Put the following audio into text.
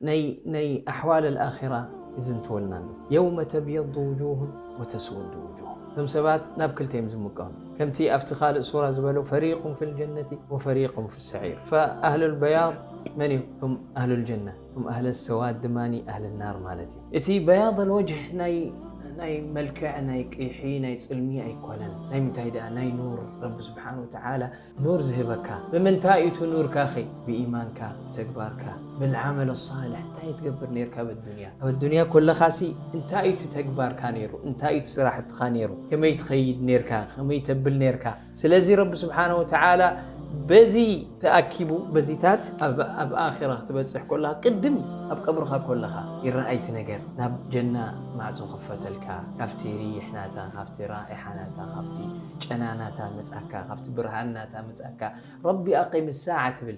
ናይ ኣሕዋል ኣልኣኺራ ይዝንትወልና ኣሎ። የውመ ተብየዱ ውጁሁን ወተስወዱ ውጁሁን። እቶም ሰባት ናብ ክልተ እዮም ዝምቀሉ። ከምቲ ኣብቲ ካልእ ሱራ ዝበሎ ፈሪቁን ፊል ጀነቲ ወፈሪቁን ፊ ሰዒር። ፈኣህሉል በያድ መን እዮም? እቶም ኣህሉል ጀና። እቶም ኣህለ ሰዋድ ድማ ኣህል ናር ማለት እዩ። እቲ በያድ ኣልወጅህ ናይ መልክዕ ናይ ቅይሒ ናይ ጽልሚ ኣይኮነን። ናይ ምንታይ ደኣ? ናይ ኑር። ረቢ ስብሓን ወተዓላ ኑር ዝህበካ። ብምንታይ እዩ እቲ ኑርካ ኸ? ብኢማንካ፣ ብተግባርካ፣ ብልዓመል ሳልሕ። እንታይ ትገብር ነርካ ኣብ ኣዱንያ? ኣብ ኣዱንያ ኮለኻሲ እንታይ እዩ እቲ ተግባርካ ነይሩ? እንታይ እዩ እቲ ስራሕትኻ ነይሩ? ከመይ ትኸይድ ነርካ? ከመይ ተብል ነርካ? ስለዚ ረቢ ስብሓነ ወተዓላ በዚ ተኣኪቡ፣ በዚታት ኣብ ኣኺራ ክትበጽሕ ኮለኻ፣ ቅድም ኣብ ቀብርኻ ኮለኻ ይረኣይ እቲ ነገር። ናብ ጀና ማዕጾ ክፈተልካ፣ ካብቲ ሪሕ ናታ፣ ካብቲ ራኢሓ ናታ፣ ካብቲ ጨና ናታ መጻካ፣ ካብቲ ብርሃን ናታ መጻካ። ረቢ ኣቂም ሳዓ ትብል።